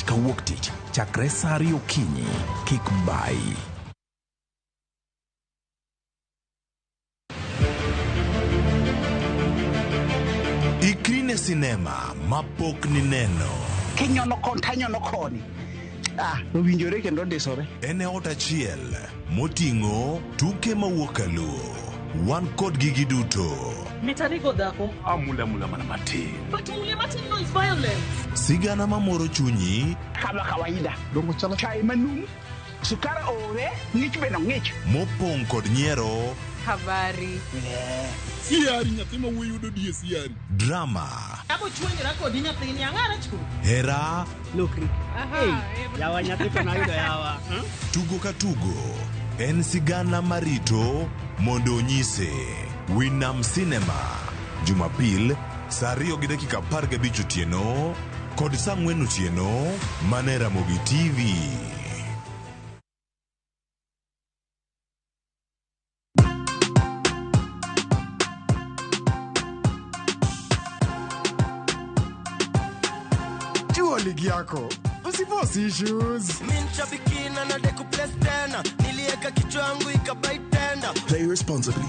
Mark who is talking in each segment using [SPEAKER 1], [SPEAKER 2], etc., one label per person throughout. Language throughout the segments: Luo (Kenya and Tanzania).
[SPEAKER 1] ka wuok tich chakre saa ariyo okinyi. Kik bayi. Ikri ne sinema mapok nineno.
[SPEAKER 2] Kinyono kon tanyono koni. Ah, owinjore kendo ondisore.
[SPEAKER 1] En e ot achiel moting'o tuke mawuok kaluo. Wan kod gigi duto.
[SPEAKER 3] Mitanigo dhako.
[SPEAKER 1] Amule amula mana matin.
[SPEAKER 3] But mule matin no is violence.
[SPEAKER 1] Sigana mamoro chunyi.
[SPEAKER 2] Kama kawaida. Dongo chalo chai manum. Sukar ore, ng'ich bende ong'ich.
[SPEAKER 1] Mopong' kod nyiero.
[SPEAKER 4] Habari.
[SPEAKER 5] Siari nyathi ma wuoyi yudo die siari.
[SPEAKER 1] Drama.
[SPEAKER 3] Abo chwenyora kodi nyathini ang'ara chu.
[SPEAKER 1] Hera.
[SPEAKER 6] Lokri. Hey, yawa nyathi to nayudo yawa.
[SPEAKER 1] Tugo ka tugo en sigana marito mondo onyise. Winam Cinema. Jumapil saa ariyo gi dakika apar gabich otieno kod saa ang'wen otieno mana e Ramogi TV.
[SPEAKER 7] Jua ligi yako usipost issues.
[SPEAKER 8] Mi nshabikina na deku place tena nilieka kichwa yangu ikabai tenda.
[SPEAKER 9] Play responsibly.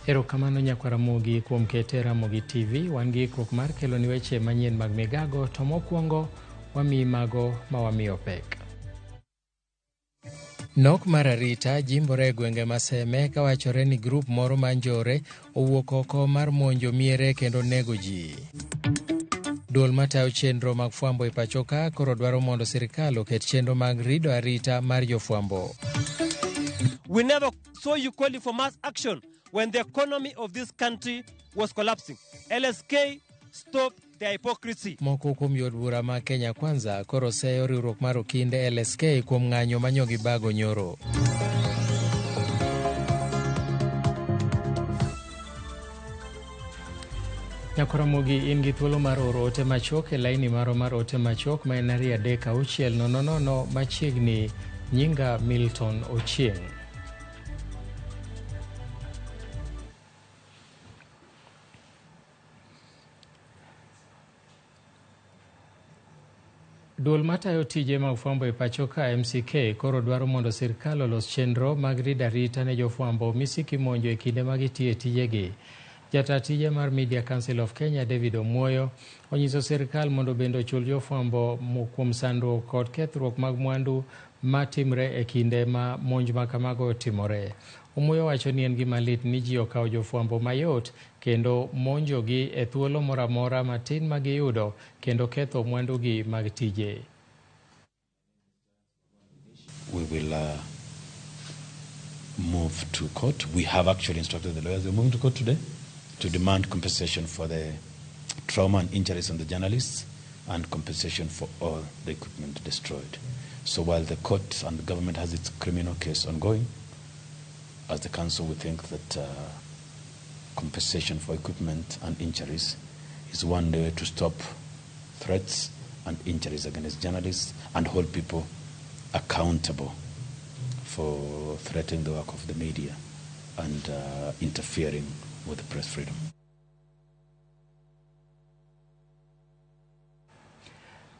[SPEAKER 10] Erokamano nyakwar Ramogi kuom kete Ramogi TV. Wan gi ikruok mar keloni weche manyien mag migago, to mokwongo wamiyi mago ma wamiyo pek. Nok mar arita jimbore e gwenge ma Seme kawachore ni grup moro ma njore owuok oko mar monjo miere kendo nego ji. Duol matayo chenro mag fwambo e pachoka koro dwaro mondo sirkal oket chenro mag rido arita mar jofwambo.
[SPEAKER 11] We never saw you calling for mass action when the economy of this country was collapsing. LSK, stop the hypocrisy.
[SPEAKER 10] Moko kuom jo od bura ma Kenya Kwanza koro seyo riwruok mar okinde LSK kuom ng'anyo manyo gibago nyoro. Nyakwaramogi in gi thuolo mar oro ote machuok e laini marwa mar ote machuok ma en 23600 machiegni nyinga Milton Ochieng'. Duol matayo tije mag fwambo e pacho ka MCK koro dwaro mondo sirkal olos chenro mag rido arita ne jofwambo misiki monjo e kinde ma gitiyo e tijegi. Jata tije mar Media Council of Kenya David Omuoyo onyiso sirkal mondo bende ochul jofwambo kuom sandruok kod kethruok mag mwandu matimre e kinde ma monj ma kamago otimore. Omuoyo wacho ni en gima lit ni ji okawo jofwambo mayot kendo monjogi e thuolo moro amora matin ma giyudo kendo ketho mwandugi mag tije.
[SPEAKER 12] We will move to court. We have actually instructed the lawyers. We're moving to court today to demand compensation for the trauma and injuries on the journalists and compensation for all the equipment destroyed. So while the court and the government has its criminal case ongoing, as the council we think that compensation for equipment and injuries is one way to stop threats and injuries against journalists and hold people accountable for threatening the work of the media and interfering with the press freedom.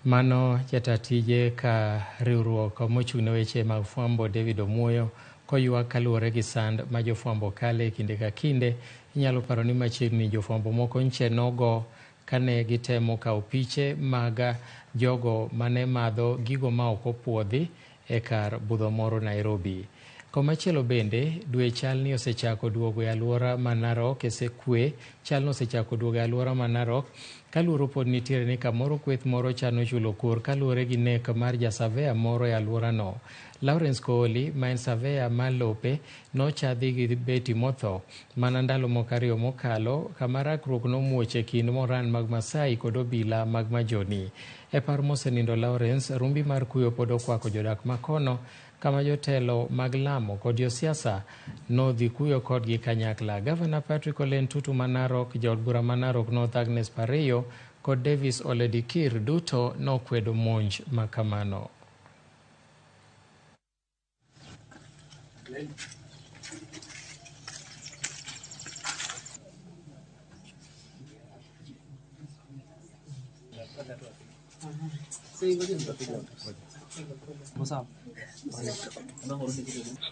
[SPEAKER 10] Mano jata tije ka riwruok mochung' ne weche mag fwambo David Omuoyo koywak kaluwore gi sand ma jofwambo kale kinde ka kinde. Inyalo paro ni machiegni jofwambo moko nche nogo kane gitemo kawo piche mag jogo mane madho gigo ma ok opuodhi e kar budho moro Nairobi. Komachielo bende, dwe chal ni osechako duogo e alwora ma Narok, esekwe chal ni osechako duogo e alwora ma Narok, kaluoro pod nitiere ni kamoro kweth moro chano chulo kuor kaluwore gi nek mar jasavea moro e alworano. Lawrence Kooli, ma en savea mar lope, nochadhi gi beti motho mana ndalo moko ariyo mokalo kama rakruok nomuoch e kind moran mag Masai kod obila mag Majoni. E par mosenindo Lawrence, rumbi mar kuyo pod okwako jodak makono kama jotelo mag lamo kod josiasa nodhi kuyo kodgi kanyakla. Gavana Patrick Ole Ntutu ma Narok, jaod bura ma Narok North Agnes Pareyo kod Davis Ole Dikir duto nokwedo monj makamano.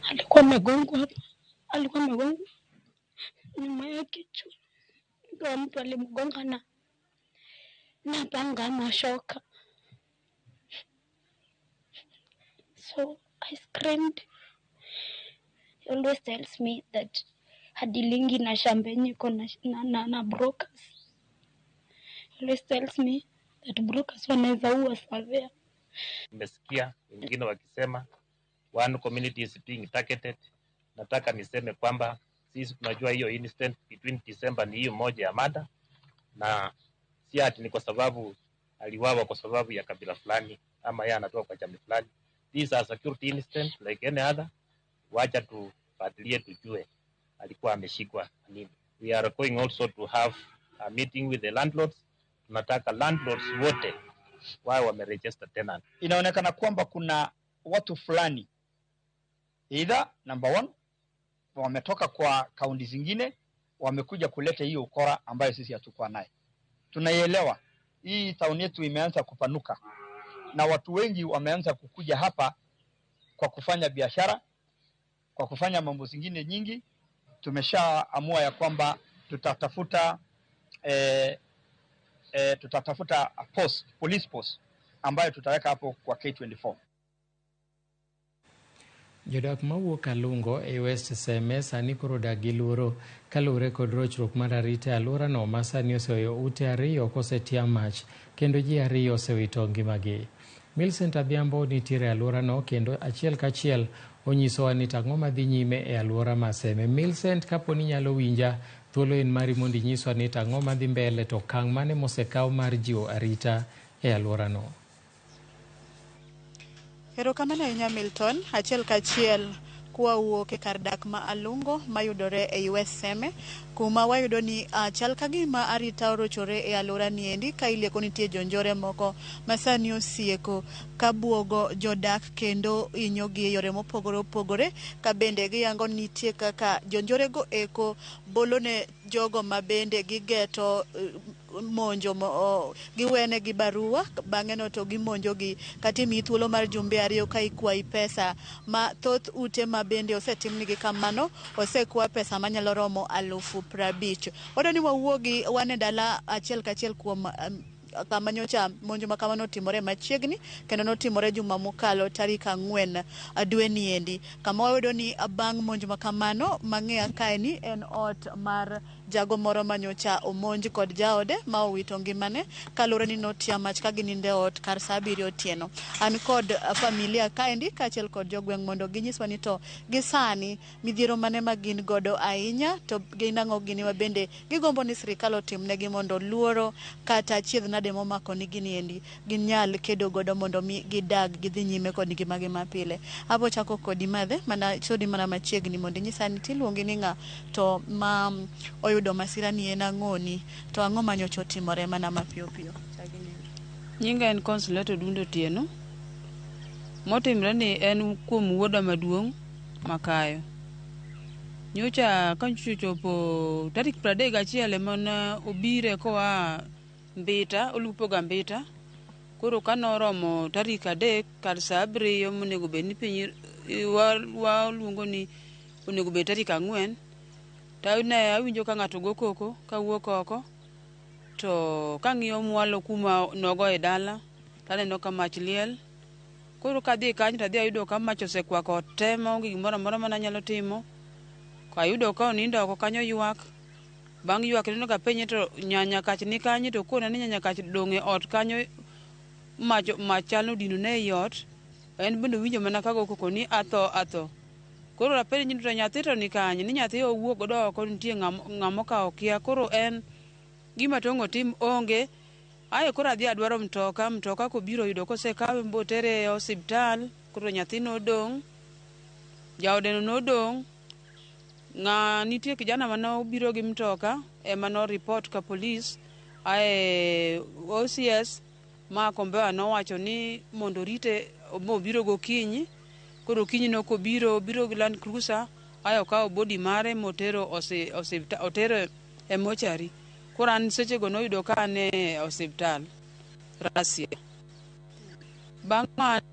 [SPEAKER 4] Alikuwa amegongwa hapa, alikuwa amegongwa nyuma ya kichwa, ndio mtu alimgonga na panga ama shoka. So I screamed. He always tells me that hadilingi na shamba yenye iko na brokers. He always tells me that brokers wanaweza ua surveyor.
[SPEAKER 9] Nimesikia wengine wakisema one community is being targeted. Nataka niseme kwamba sisi tunajua hiyo incident between December ni hiyo moja ya mada, na si ati ni kwa sababu aliwawa kwa sababu ya kabila fulani ama yeye anatoka kwa jamii fulani. These are security incident like any other. Wacha tufuatilie tujue alikuwa ameshikwa nini. We are going also to have a meeting with the landlords. Tunataka landlords wote wao wameregister tenant.
[SPEAKER 13] Inaonekana kwamba kuna watu fulani either number one wametoka kwa kaunti zingine wamekuja kuleta hiyo ukora ambayo sisi hatukuwa naye. Tunaielewa hii town yetu imeanza kupanuka na watu wengi wameanza kukuja hapa kwa kufanya biashara, kwa kufanya mambo zingine nyingi. Tumeshaamua ya kwamba tutatafuta tutatafuta post, police post ambayo tutaweka hapo kwa K24.
[SPEAKER 10] Jodak mawuok Kalungo e West Seme sani koro dak gi luoro kaluwore kod rochruok mar arita e alworano ma sani oseweyo ute ariyo kosetia mach kendo ji ariyo osewito ngimagi. Millicent Adhiambo nitiere e alworano kendo achiel kachiel onyisowa ni tang'o madhi nyime e alwora ma Seme. Millicent, kapo ni inyalo winja, thuolo en mari mondo inyiswa ni tang'o madhi mbele to okang' mane mosekaw mar jiwo arita e alworano.
[SPEAKER 14] Erokamano ahinya Milton, achiel kachiel kwawuok e kar dak ma Alungo mayudore ei West Seme, kuma wayudo ni chal ka gima arita orochore e alwora niendi ka ilieko nitie jonjore moko ma sani osieko ka buogo jodak kendo hinyogi e yore mopogore opogore, ka bende giyango ni nitie kaka jonjorego eko bolone jogo ma bende gigeto monjo giwenegi barua bang'e no to gimonjogi kata imiyi thuolo mar jumbe ariyo ka ikwayi pesa ma thoth ute ma bende osetimnigi kamano osekwa pesa manyalo romo 50,000. Wadwa ni wawuogi wan e dala achiel kachiel kuom kama nyocha monjo ma kamano otimore machiegni kendo notimore juma mokalo tarik 4 dwe niendi, kama wayudo ni bang' monjo ma kamano mang'eya kae ni en ot mar jago moro manyocha omonj kod jaode ma owito ngimane kaluwore ni notia mach ka ginindo e ot kar saa 7 otieno. An kod familia kaendi kaachiel kod jogweng' mondo ginyiswa ni to gi sani midhiero mane ma gin godo ahinya to gin ang'o gini ma bende gigombo ni sirikal otimnegi mondo luoro kata achiedh nade momako ni giniendi ginyal kedo godo mondo mi gidag gidhi nyime kod ngimagi mapile. Abo chako kodi madhe mana sodi mana machiegni mondo inyisa ni tiluongi ni ng'a to ma oyudo masira ni en ang'oni to ang'o manyocha otimore mana mapiyo piyo.
[SPEAKER 15] Nyinga en Consolata Odundo Otieno. Motimre ni en kuom wuoda maduong' makayo. Nyocha ka nyocha ochopo tarik 31 ema ne obire koa Mbita, olupo ga Mbita. Koro kanoromo tarik 3 kar saa 7 monego bed ni piny waluongo ni onego bed tarik 4, to ne awinjo ka ng'ato go koko kawuok oko, to kang'iyo mwalo kuma nogo e dala taneno ka mach liel. Koro kadhi kanyo tadhi ayudo ka mach osekwako ot te maonge gimoro amora mananyalo timo. Ayudo ka onindo oko kanyo ywak. Bang' ywak neno ka penje to nyanya kach ni kanye, to kona ni nyanya kach dong' e ot kanyo, mach chal nodino ne ei ot. En bende owinjo mana kago koko ni atho atho. Koro apenje ni to nyathi to ni kanye, ni nyathi owuok godo oko nitie ng'ama okawo kia. Koro en gima tong'o tim onge. Aye koro adhi adwaro mtoka, mtoka kobiro yudo kosekawe mbotere e osiptal. Koro nyathi nodong', jaodeno nodong'. Ng'a nitie kijana mane obiro gi mtoka ema no report ka polis. Ae OCS ma Kombewa nowacho ni mondo orite mobiro gokinyi. Koro okinyi no kobiro, obiro gi Land Cruiser, ae okawo body mare motero otero e mochari. Koro an sechego noyudo ka an e osiptal Rasia. Bang' mano,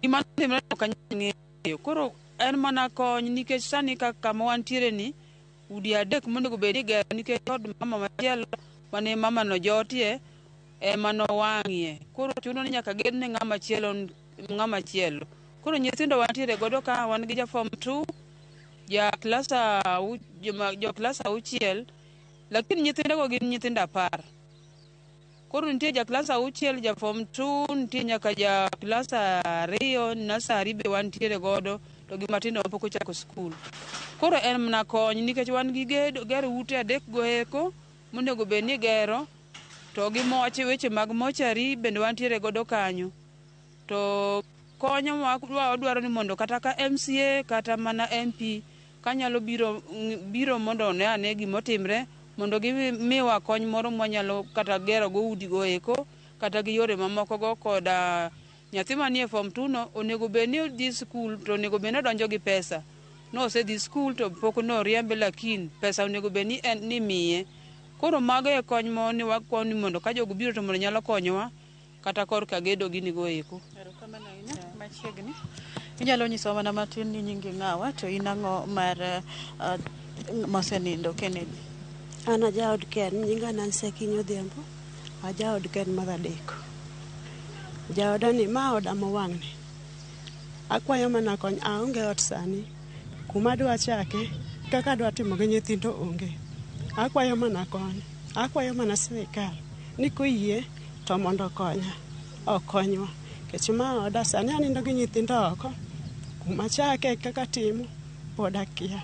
[SPEAKER 15] gima notimore ok anyal ng'eyo. Koro en mana kony nikech sani kama wantiere ni udi 3 monego bed ni igero nikech od mama machielo mane mama no jotie ema nowang'ie. Koro chuno ni nyaka ged ne ng'ama chielo. Koro nyithindo wantiere godo ka, wan gi ja form 2, ja klas 6, lakini nyithindogo gin nyithindo 10. Koro nitie ja klas 6, ja form 2, nitie nyaka ja klas 2, nasari be wantiere godo, to gi matindo mapok ochako skul. Koro en mana kony nikech wan gi gero ute 3 go eko monego bed ni gero, to gi moche weche mag mochari bende wantiere godo kanyo. To konyo wadwaro ni mondo kata ka MCA kata mana MP kanyalo biro mondo one ane gimotimre, mondo gimiwa kony moro mwanyalo kata gero go udi go eko kata gi yore mamoko go. Koda nyathi manie form 2 no onego bed ni odhi skul, to onego bed ni odonjo gi pesa. Nosedhi skul to pok noriembe, lakini pesa onego bed ni en ni miye. Koro mago e kony mo ni wakwayo ni mondo ka jogo biro to mondo nyalo konyowa kata korka gedo gini go eko.
[SPEAKER 14] Erokamano ahinya. Machiegni. Inyalo nyisowa mana matin ni nyingi ng'awa to in ang'o mar mosenindo Kennedy?
[SPEAKER 16] An ajaod Ken, nyinga Nancy Akinyi Odhiambo, ajaod Ken mar 3. Jaoda ni ma oda mowang'ni. Akwayo mana kony, aonge ot sani. Kuma adwa chake, kaka adwa timo gi nyithindo onge. Akwayo mana kony, akwayo mana sirikal ni koyie to mondo okonya, okonywa. Nikech ma oda sani anindo gi nyithindo oko, kuma chake kaka timo pod akia.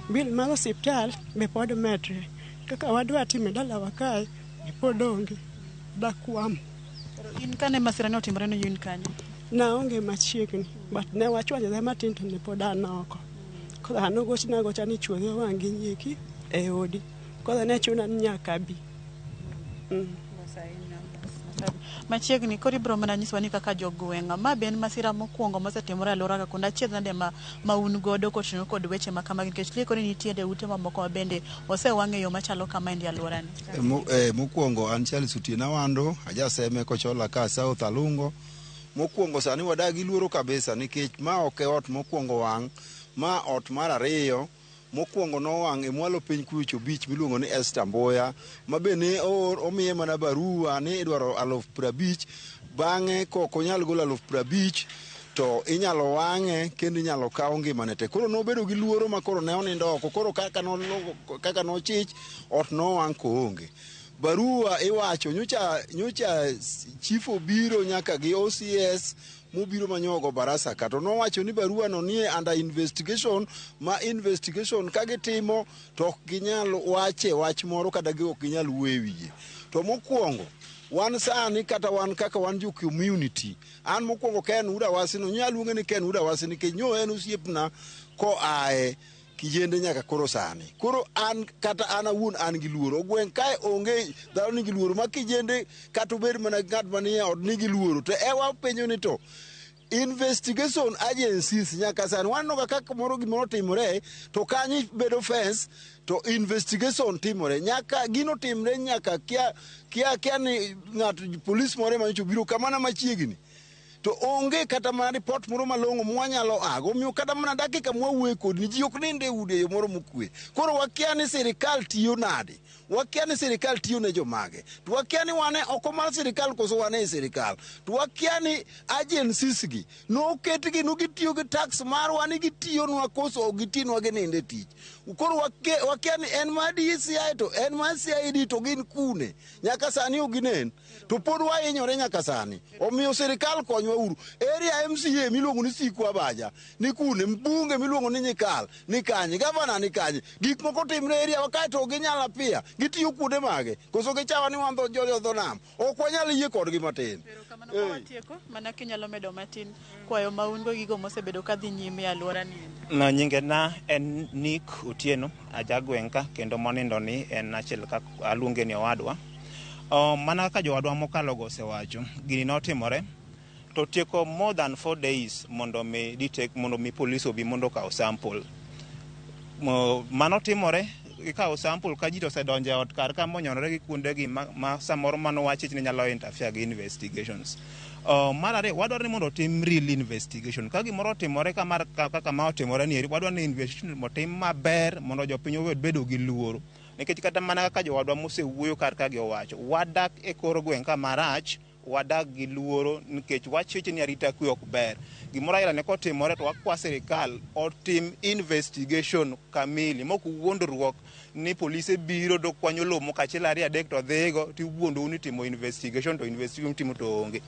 [SPEAKER 16] Bil mar osiptal be pod medre. Kaka wadwa timo e dalawa kae be pod onge. Dakwamo.
[SPEAKER 14] In kane masira ne otimore ne in kanye?
[SPEAKER 16] Naonge machiegni, but ne wachwanyore matin to ne pod an oko. Koro an ogochna agocha ni chuori owang' gi nyieki e odi. Koro ne chuna ni nyaka abi.
[SPEAKER 14] Machiegni koro ibiro mana nyisowa ni kaka jogweng' ma be en masira mokwongo mosetimore e alwora ka kuonde achiedh nade ma un godo koting'o kod weche ma kamagi, nikech lieko ni nitiere ute mamoko ma bende osewang' e yo machalo kama endi e alworani.
[SPEAKER 17] Mokwongo an Charles Otieno Awando, ajaseme Kochola ka South Alungo. Mokwongo sani wadak gi luoro kabisa nikech ma ok e ot mokwongo wang', ma ot mar 2. Mokwongo nowang' e mwalo piny kucho beach miluongo ni Esther Mbuya, ma be ne omiye mana barua ni idwaro 50,000. Bang'e kok onyal golo 50,000 to inyalo wang'e kendo inyalo kaw ngimane te. Koro nobedo gi luoro ma koro ne onindo oko. Koro kaka nochich ot nowang' koonge. Barua iwacho nyocha chief obiro nyaka gi OCS mobiro manyogo barasa ka, to nowacho ni barua no nie under investigation, ma investigation ka gitimo to ok ginyal wache wach moro kata ok ginyal wuoyo e wiye. To mokwongo wan sani kata wan kaka wan jo community, an mokwongo Ken Wuod no nyalo luonge ni Ken Wuod Awasi nikech nyo en osiepna koae kijende nyaka koro sani. Koro an kata an awuon an gi luoro. Ogweng' kae onge dhano nigi luoro ma kijende kata obed mana ng'at manie ot nigi luoro. To ewa penjo ni to Investigation agencies nyaka sani waneno ga kaka moro gimoro timore to kanyo bedo fence to investigation timore nyaka gino timre nyaka kia kia kia ni ng'ato police moro ema nyocha obiro kamana machiegni to onge kata mana ripot moro malong'o mwanyalo ago. Omiyo kata mana dakika mwawuoye kodni ji ok nind e udi e yo moro mokwe. Koro wakia ni sirikal tiyo nade, wakia ni sirikal tiyo ne jomage, to wakia ni wan e oko mar sirikal koso wan e sirikal, to wakia ni agencies gi noketgi nogitiyo gi tax marwa ni gitiyonwa koso ok gitinwa ginindo e tich. Koro wakia ni en mar DCI to en mar CID to gin kune nyaka sani ok ginen to pod wahinyore nyaka sani. Omiyo sirikal konywa uru. Area MCA miluongo ni Siku Abaja ni kune, mbunge miluongo ni Nyikal ni kanye, gavana ni kanye. Gik moko timre area wa kae to ok ginyal apia, gitiyo kuonde mage koso gichawa ni wan jo dho nam. Ok wanyal yie kodgi matin.
[SPEAKER 14] Erokamano ka watieko, mana kinyalo medo matin kwayo ma un go gigo mosebedo ka dhi nyime e alwora ni endi.
[SPEAKER 18] No, nyingena en Nick Otieno, aja gweng' ka, kendo monindo ni en achiel ka aluonge ni owadwa. Mana kaka jowadwa mokalo go osewacho, gini notimore to tieko more than 4 days mondo mi detect, mondo mi police obi mondo okaw sample. Mano timore, ikawo sample ka ji to osedonjo e ot kar ka monyonore gi kuondegi ma samoro mano wach ni nyalo interfere gi investigations. Mar ariyo, wadwaro ni mondo otim real investigation. Ka gimoro otimore kaka ma otimore ni eri, wadwaro ni investigation otim maber mondo jopiny owed bedo gi luoro. Nikech kata mana kaka jowadwa mosewuoyo kar ka gi owacho, wadak e kor gweng' ka marach, wadak gi luoro nikech wacheche ni arita kwe ok ber. Gimoro aila ne kotimore to wakwa sirikal otim investigation kamili, mok wuondruok ni polise biro to kwanyo lowo moko achiel ariyo adek to dhigo tiwuondou ni timo investigation to investigation timo to onge.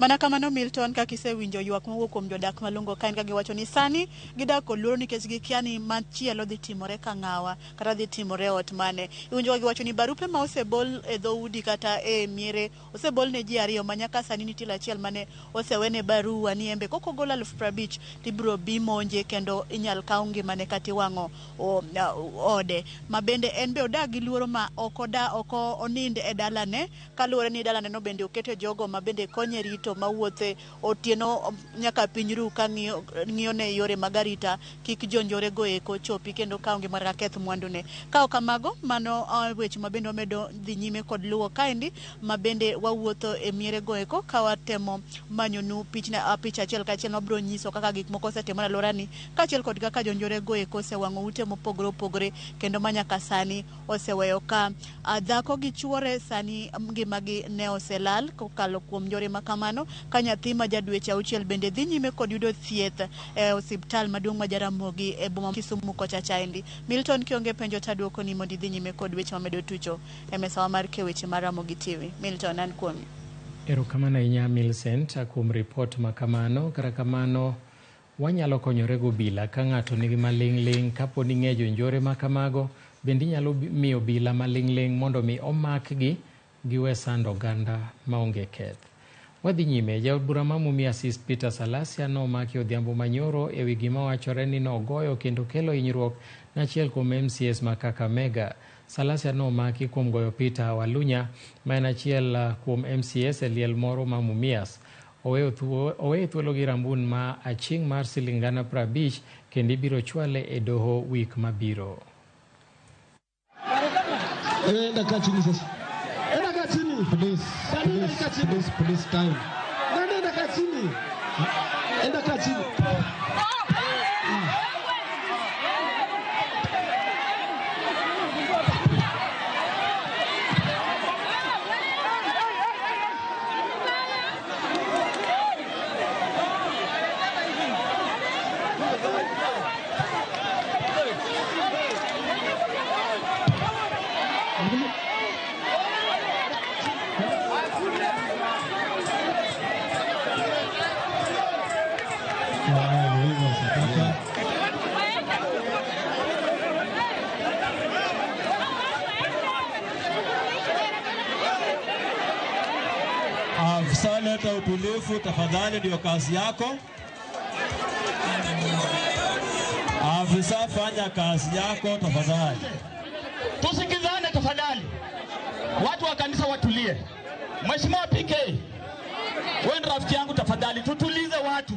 [SPEAKER 14] Mana kamano Milton, kaka isewinjo ywak mowuok kuom jodak malongo ka en ka giwacho ni sani gidak kod luoro nikech gikia ni machielo dhi timore ka ng'awa kata dhi timore e ot mane. Iwinjo ka giwacho ni barupe ma osebol e dhoudi kata e miere osebol ne ji ariyo ma nyaka sani nitie achiel mane osewene barua ni embe kok ogol 50,000 tibiro bi monje kendo inyal kaw ngimane kata iwang'o ode. Ma bende en be odak gi luoro ma ok onind e dalane kaluwore ni dalane no bende okete jogo ma bende konye rito mawuothe otieno nyaka piny ru ka ng'iyo ne yore mag arita kik jonjore go eko chopi kendo kaw ngima kata keth mwandune. Ka ok kamago, mano weche ma bende wamedo dhi nyime kod luwo kaendi ma bende wawuotho e miere go eko ka watemo manyonu picha achiel kachiel mabiro nyiso kaka gik moko osetimore e alworani kaachiel kod kaka jonjore go eko osewang'o ute mopogore opogore kendo ma nyaka sani oseweyo ka dhako gi chuore sani ngimagi ne oselal kokalo kuom njore ma kamano ka nyathi ma ja dweche 6 bende dhi nyime kod yudo thieth e osiptal maduong' ma Jaramogi e boma Kisumu kocha chaendi. Milton, kionge penjo taduoko ni mondo idhi nyime kod weche mamedo tucho e mesawa mar ke weche mar Ramogi TV. Milton, an kuomi.
[SPEAKER 10] Erokamano ahinya Millicent kuom ripot ma kamano. Kata kamano wanyalo konyore go obila ka ng'ato nigi maling'ling' kapo ni ng'e jonjore ma kamago bende inyalo miyo obila maling'ling' mondo mi omakgi giwe sando oganda maonge keth. Wadhi nyime, jaod bura ma Mumias East Peter Salasya nomaki odhiambo manyoro ewi gima wachore ni nogoyo kendo kelo hinyruok ne achiel kuom MCAs ma Kakamega. Salasya nomaki kuom goyo Peter Walunya ma en achiel kuom MCAs e liel moro ma Mumias. Oweye thuolo gi rambun ma aching' mar siling 50,000 kendo ibiro chwale e doho wik mabiro.
[SPEAKER 19] Enda kaa chini sasa. Enda kaa chini. Please. Please, please, please, time. Nani enda kaa chini. Enda kaa chini.
[SPEAKER 11] Afisa, leta utulivu tafadhali, ndio kazi yako. Afisa, fanya kazi yako tafadhali.
[SPEAKER 20] Tusikizane tafadhali, watu wa kanisa watulie. Mheshimiwa PK, Wewe rafiki yangu, tafadhali tutulize watu.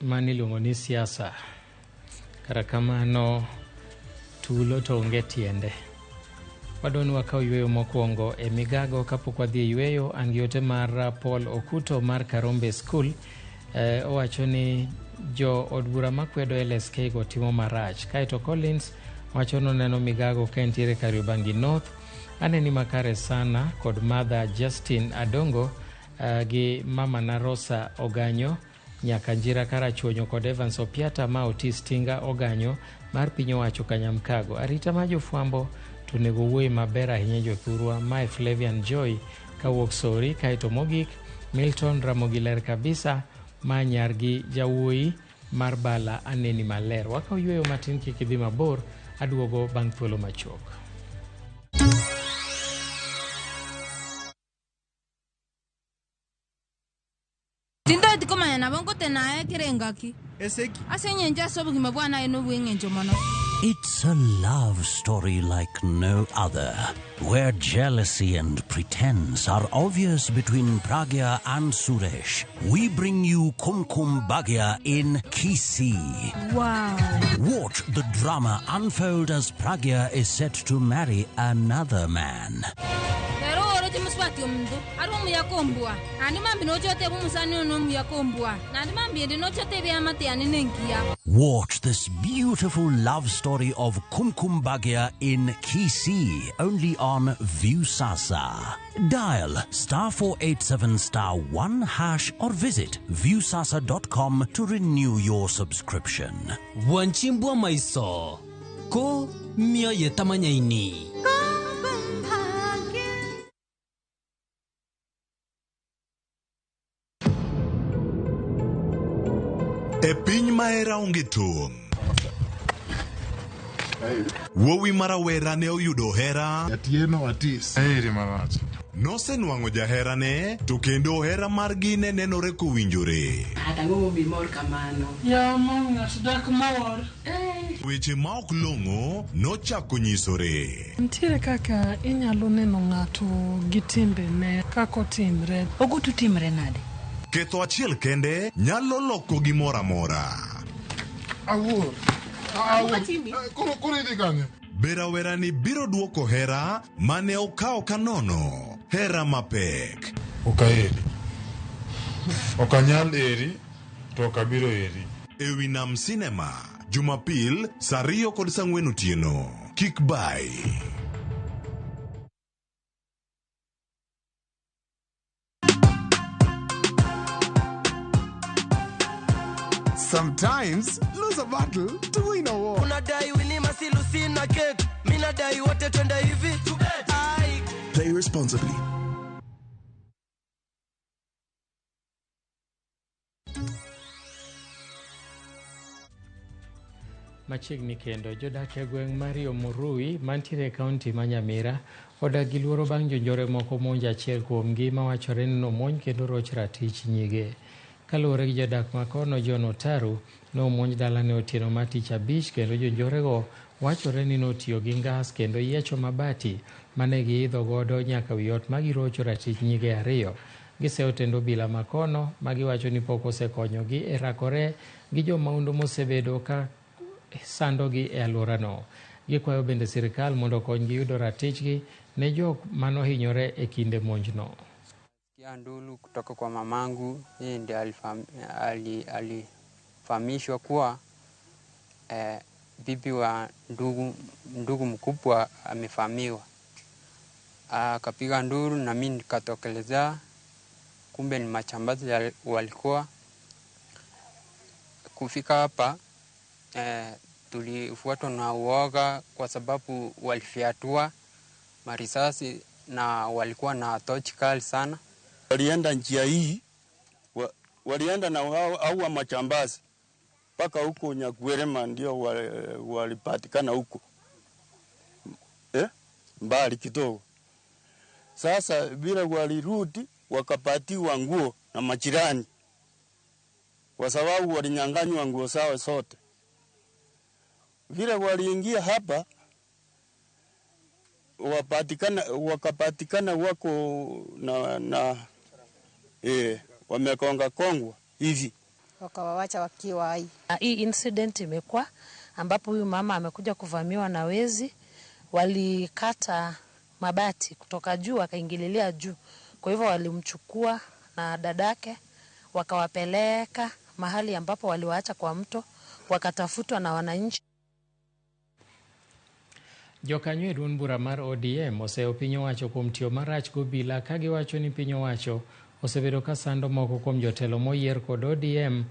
[SPEAKER 10] Mano iluongo ni siasa. Kata kamano tulo to onge tiende. Wadwa ni wakaw yueyo mokwongo e migago kapok wadhi e yueyo. An gi ote mar Paul Okuto mar Karombe School. Owacho ni jo od bura makwedo LSK go timo marach. Kaeto Collins wacho ni oneno migago ka entiere Kariobangi North. Aneni makare sana kod Mother Justin Adongo gi mama na Rosa Oganyo nyaka Njira Karachuonyo kod Evans Opiata ma Otis Tinga Oganyo mar piny owacho Kanyamkago. Arita mar jofwambo to onego wuoye maber ahinya jothurwa. Mae Flavian Joy kawuok Sori. Kaeto mogik Milton Ramogi ler kabisa ma nyargi jawuoyi mar Bala aneni maler. Wakaw yueyo matin kik idhi mabor, aduogo bang' thuolo machuok.
[SPEAKER 21] Tindoti komanya nabo nkotenaye kerengaki.
[SPEAKER 7] Eseki.
[SPEAKER 21] Ase engencho ase obogima bwana eno bw'engencho mono.
[SPEAKER 22] It's a love story like no other, where jealousy and pretense are obvious between Pragya and Suresh. We bring you Kumkum Bhagya in Kisii.
[SPEAKER 21] Wow.
[SPEAKER 22] Watch the drama unfold as Pragya is set to marry another man.
[SPEAKER 21] Pero oroche muswati omuntu ari omuya kombua nandi mambi nochote bumusani ono omuya kombua nandi mambi endi nochote ebiamate yane nenkiya.
[SPEAKER 22] Watch this beautiful love story of Kumkum Bhagya in Kisii, only on Viusasa. Dial *487*1# or visit viusasa.com to renew your subscription.
[SPEAKER 23] Wanchimbwa maiso ko mioyo tamanyaini.
[SPEAKER 1] E piny ma hera onge tong'. Wuowi marawera ne oyudo hera.
[SPEAKER 5] Atieno atis. Eri marach.
[SPEAKER 1] Nosenwang'o jaherane to kendo hera margi ne nenore kowinjore.
[SPEAKER 24] Ang'o momiyo imor kamano?
[SPEAKER 3] Yamo ng'ato dak mor.
[SPEAKER 1] Weche ma ok long'o nochako nyisore.
[SPEAKER 3] Nitiere kaka inyalo neno ng'ato gi timbene kaka otimre.
[SPEAKER 24] Ogutu timre nade?
[SPEAKER 1] Ketho achiel kende nyalo loko gimoro amora.
[SPEAKER 5] Awuor. Awuor. Koro koro idhi kanye?
[SPEAKER 1] Be rawerani biro duoko hera mane okawo ka nono? Hera mapek.
[SPEAKER 5] Ok aheri. Ok anyal eri to ok abiro eri.
[SPEAKER 1] Ewi Nam Cinema, Jumapil saa 2 kod saa 4 otieno. Kik bai.
[SPEAKER 7] Sometimes lose a battle to win a war.
[SPEAKER 8] Unadai Winnie Masi na cake. Mimi nadai wote twende hivi. Ai.
[SPEAKER 25] Play responsibly.
[SPEAKER 10] Machiegni kendo jodak e gweng' mar Murui mantiere e kaunti ma Nyamira odak gi luoro bang' jonjore moko monjo achiel kuomgi mawachore ni nomonj kendo roch ratich nyige. Kaluwore gi jodak makono, John Otaru nomonj dalane otieno mar tich abich kendo jonjorego wachore ni notiyo gi ngas kendo yiecho mabati mane giidho godo nyaka wi ot ma girocho ratich nyige ariyo. Giseyo tend obila makono magiwacho ni pok osekonyogi e rakore gi jomahundu mosebedo ka sandogi e alworano. Gikwayo bende sirikal mondo okonygi yudo ratichgi ne jok manohinyore e kinde monjno.
[SPEAKER 26] Sikia ndulu kutoka kwa mamangu, yeye ndiye alifahamishwa kuwa bibi wa ndugu mkubwa amefahamiwa. Akapiga nduru na mimi nikatokelezea, kumbe ni machambazi walikuwa. Kufika hapa tulifuatwa na uoga kwa sababu walifyatua marisasi na walikuwa na tochi kali sana.
[SPEAKER 27] Walienda njia hii, walienda na hao machambazi.
[SPEAKER 2] Mpaka huko Nyakwerema ndio walipatikana huko. Mbali kidogo. Sasa bila walirudi wakapatiwa nguo na majirani, kwa sababu walinyang'anywa nguo zao zote. Vile waliingia hapa wakapatikana wako na wamekonga kongwa hivi,
[SPEAKER 4] wakawawacha wakiwa hai. Hii incident imekuwa ambapo huyu mama amekuja kuvamiwa na wezi, walikata mabati kutoka juu wakaingililia juu. Kwa hivyo walimchukua na dadake wakawapeleka mahali ambapo waliwaacha kwa mto, wakatafutwa na wananchi.
[SPEAKER 10] Jokanyo e duond bura mar ODM oseyo piny owacho kuom tiyo marach gobila ka giwacho ni piny owacho osebedo ka sando moko kuom jotelo moyier kod ODM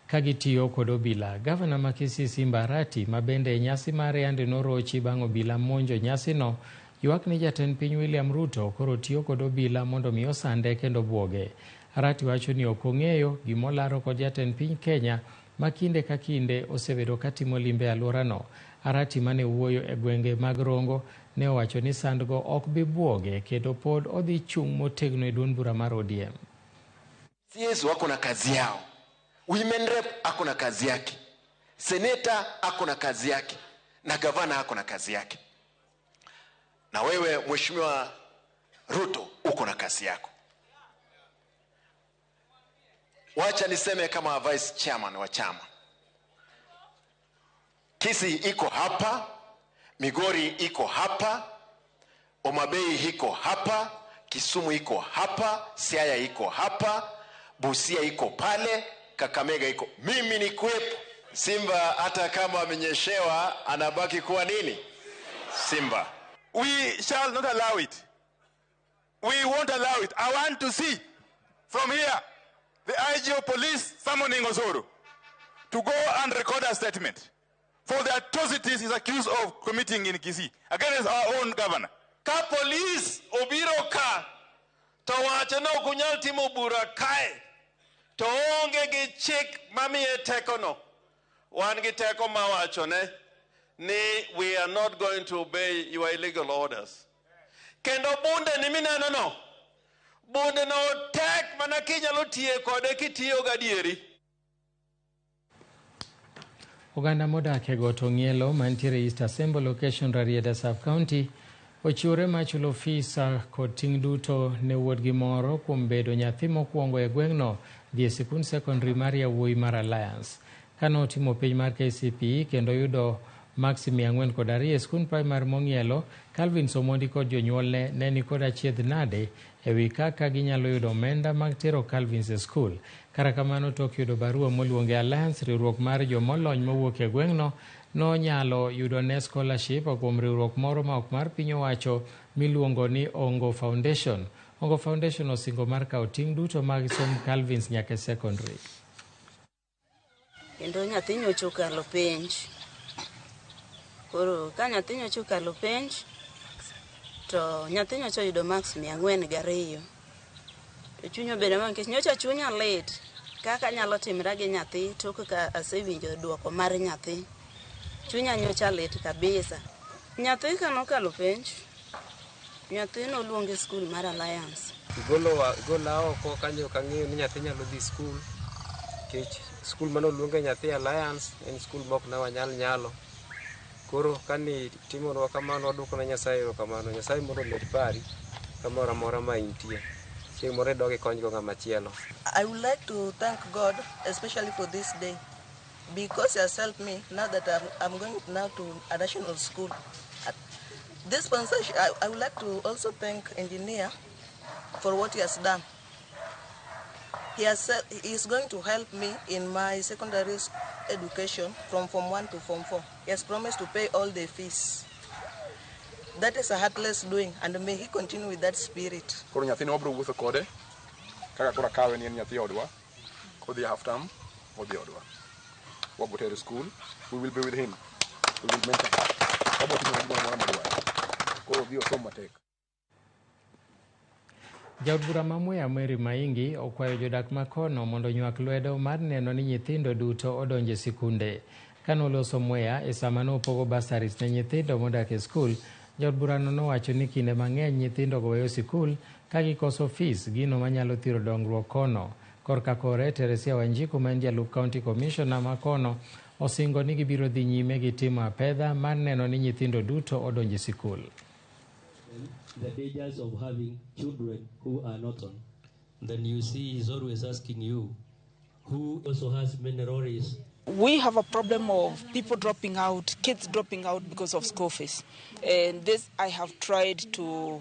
[SPEAKER 10] ka gitiyo kod obila. Gavana ma Kisii Simba Arati, ma bende e nyasi mare yande norochi bang' obila monjo nyasino, ywak ni jatend piny William Ruto koro tiyo kod obila mondo mi osande kendo buoge. Arati wacho ni ok ong'eyo gimolaro kod jatend piny Kenya ma kinde ka kinde osebedo ka timo limbe e alworano. Arati mane wuoyo e gwenge mag Rongo ne owacho ni sandgo ok bi buoge kendo pod odhi chung' motegno e duond bura mar ODM.
[SPEAKER 6] CS wako na kazi yao, women rep ako na kazi yake, seneta ako na kazi yake, na gavana ako na kazi yake, na wewe Mheshimiwa Ruto uko na kazi yako. Wacha niseme kama vice chairman wa chama, Kisii iko hapa, Migori iko hapa, Homa-Bay iko hapa, Kisumu iko hapa, Siaya iko hapa, Busia iko pale, Kakamega iko. Mimi ni kuwepo. Simba hata kama amenyeshewa anabaki kuwa nini? Simba.
[SPEAKER 9] We shall not allow it. We won't allow it. I want to see from here the IG of police summoning Osoro to go and record a statement for the atrocities he's accused of committing in Kisii against our own governor.
[SPEAKER 12] Ka police obiro ka to wacho ni ok unyal timo bura kae, to onge gi chik mamiye tekono. Wan gi teko mawachone ni we are not going to obey your illegal orders. Kendo bunde ni mineno no, bunde no tek mana kinyalo tiye kode kitiyo gadieri.
[SPEAKER 10] Oganda modak e got Ong'ielo mantiere East Assembly Location Rarieda Sub-County ochiwore mar chulo fees kod ting' duto ne wuodgi moro kuom bedo nyathi mokwongo e gweng'no dhi e sikund sekondari mar yawuoyi mar Alliance. Kane otimo penj mar KCPE kendo yudo maksi 402 e sikund primary Mong'ielo, Calvin Somondi kod jonyuolne ne nikod achiedh nade ewi kaka ginyalo yudo omenda mag tero Calvins e skul. Kata kamano tok yudo barua moluonge Alliance, riwruok mar jomolony mowuok e gweng'no nonyalo yudo ne scholarship kuom riwruok moro ma ok mar piny owacho miluongo ni Ongo Foundation. Ongo Foundation osingo mar kawo ting' duto mag somb Calvins nyaka e secondary.
[SPEAKER 25] Kendo nyathi nyocha okalo penj. Koro ka nyathi nyocha okalo penj, to nyathi nyocha oyudo marks 402. To chuny obedo ma nikech nyocha chunya lit kaka nyalo timra gi nyathi tok ka asewinjo duoko mar nyathi. Chunya nyocha lit kabisa. Nyathi kanokalo penj, nyathi noluonge skul mar Alliance.
[SPEAKER 27] Igola oko kanyo ok ang'eyo ni nyathi nyalo dhi skul, nikech skul manoluonge nyathi Alliance en skul mok ne wanyal nyalo. Koro kani timonwa kamano waduoko ne Nyasaye erokamano. Nyasaye mondo omed pari kamoro amora ma intie. Chieng' moro idog ikonygo ng'ama chielo.
[SPEAKER 28] I would like to thank God, especially for this day, because He has helped me now that I'm going now to a national school. This sponsorship, I would like to also thank engineer for what he has done. He is going to help me in my secondary education from Form 1 to Form 4. He has promised to pay all the fees. That is a heartless doing, and may he continue with that spirit.
[SPEAKER 29] Koro nyathini wabiro wuotho kode, kaka koro akawe ni en nyathi odwa, kodhi half term, odhi odwa. Wabiro tere school, we will be with him. We will mentor him. Wabiro timo gimoro amora modwaro. Koro odhi osom matek.
[SPEAKER 10] Jaod bura ma Mwea Mary Maingi okwayo jodak ma kono mondo onywak lwedo mar neno ni nyithindo duto odonjo e sikunde. Kane oloso Mwea e sama nopogo bursaries ne nyithindo modak e skul, jaod burano nowacho ni kinde mang'eny nyithindogo weyo sikul ka gikoso fees, gino manyalo thiro dongruok kono. Korka kore, Teresia Wanjiku ma en jalup county commissioner ma kono osingo ni gibiro dhi nyime gi timo apedha mar neno ni nyithindo duto odonjo e sikul.
[SPEAKER 11] The dangers of having children who are not on. Then you see he's always asking you, who also has many lorries.
[SPEAKER 13] We have a problem of people dropping out, kids dropping out because of school fees. And this I have tried to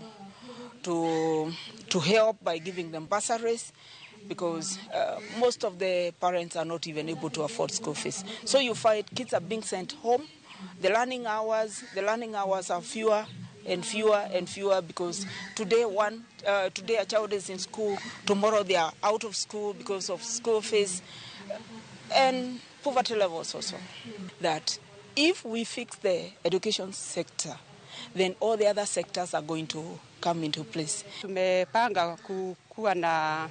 [SPEAKER 13] help by giving them bursaries because most of the parents are not even able to afford school fees. So you find kids are being sent home. The learning hours are fewer and fewer and fewer because today a child is in school, tomorrow they are out of school because of school fees and poverty levels also. That if we fix the education sector, then all the other sectors are going to come into place.
[SPEAKER 14] Tumepanga kuwa na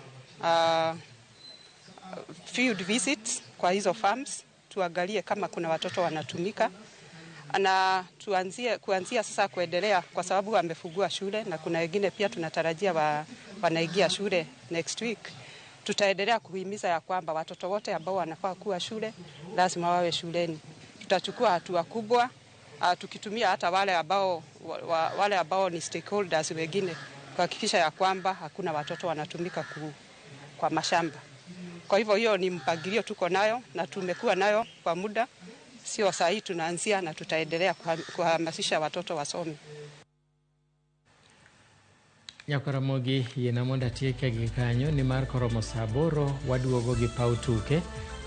[SPEAKER 14] field visits kwa hizo farms, tuangalie kama kuna watoto wanatumika na tuanzie kuanzia sasa kuendelea, kwa sababu wamefungua shule na kuna wengine pia tunatarajia wanaingia shule next week. Tutaendelea kuhimiza ya kwamba watoto wote ambao wanafaa kuwa shule lazima wawe shuleni. Tutachukua hatua kubwa tukitumia hata wale ambao ni stakeholders wengine kuhakikisha ya kwamba hakuna watoto wanatumika kwa mashamba. Kwa hivyo hiyo ni mpangilio tuko nayo na tumekuwa nayo kwa muda, sio saa hii tunaanzia, na tutaendelea kuhamasisha watoto wasome.
[SPEAKER 10] Nyakaramogi yiena mondo atieke gi kanyo nimar koromo saa 8 waduogo gi paw tuke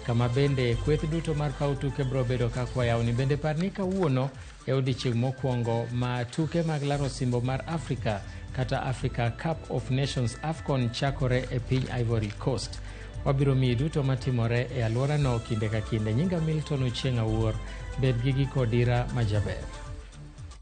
[SPEAKER 10] kama bende kweth duto mar paw tuke biro bedo kaka wayawni. Bende par ni kawuono e odiechieng' mokwongo ma tuke mag laro osimbo mar Afrika kata Africa Cup of Nations AFCON chakore e piny Ivory Coast. Wabiro miyi duto matimore e alworano kinde ka kinde. Nyinga Milton Ochieng' Awuor, bed gi giko dira majaber.